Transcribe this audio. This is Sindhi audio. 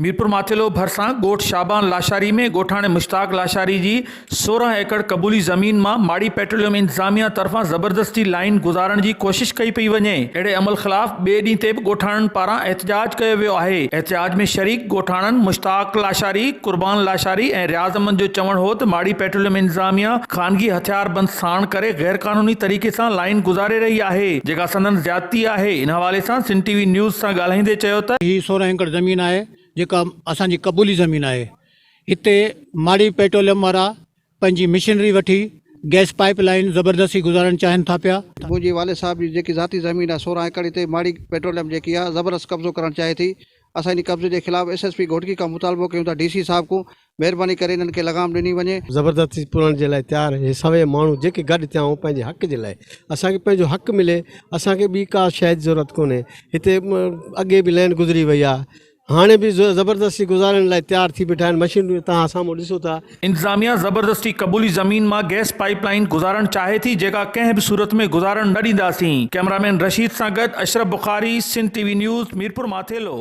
ميرپورماٿيلو ڀرسان ڳوٺ شعبان لاشاري ۾ ڳوٺاڻي مشتاق لاشاري جي 16 ايڪڙ قبولي زمين مان ماڙي پيٽروليم انتظاميا طرفان زبردستي لائين گذارڻ جي ڪوشش ڪئي پئي وڃي. اهڙي عمل خلاف ٻئي ڏينهن تي به ڳوٺاڻن پاران احتجاج ڪيو ويو آهي. احتجاج ۾ شريڪ ڳوٺاڻن مشتاق لاشاري، قربان لاشاري ۽ رياض احمد جو چوڻ هو ته ماڙي پيٽروليم انتظاميا خانگي هٿياربند ساڻ ڪري غيرقانوني طريقي سان لائين گذاري رهي آهي جيڪا سندن زيادتي آهي. ان حوالي سان سنڌ ٽي وي نيوز سان ڳالهائيندي چيو ته. هي 16 ايڪڙ زمين آهي جيڪا اسان جي قبولي زمين آهي. هتي ماڙي پيٽروليم وارا پنهنجي مشنري وٺي گئس پائيپ لائين زبردستي گذارڻ چاهين ٿا پيا. منهنجي والد صاحب جي جيڪي ذاتي زمين آهي 16 ايڪڙ هتي ماڙي پيٽروليم جيڪي آهي زبردست قبضو ڪرڻ چاهي ٿي اسان انهي قبضي جي خلاف ايس ايس پي گهوٽڪي کان مطالبو ڪيون ٿا ڊي سي صاحب کان مهرباني ڪري انهن کي لغام ڏني وڃي. زبردستي پورڻ جي لاء تيار هي سوين ماڻهو جيڪي گڏ ٿيا آهيون پنهنجي حق جي لاء اسان کي پنهنجو حق ملي اسان کي ٻي ڪا شيء جي ضرورت ڪونهي هتي اڳي به لائين گذري وئي آهي هاڻي به زبردستي گذارڻ لاء تيار ٿي بيٺا آهن مشينريون توهان سامهون ڏسو ٿا. انتظاميا زبردستي قبولي زمين مان گئس پائيپ لائين گذارڻ چاهي ٿي جيڪا ڪنهن به صورت ۾ گذارڻ نه ڏينداسين ڪئميرامين رشيد سان گڏ Ashraf Bukhari Sindh T V news Mirpur Mathelo.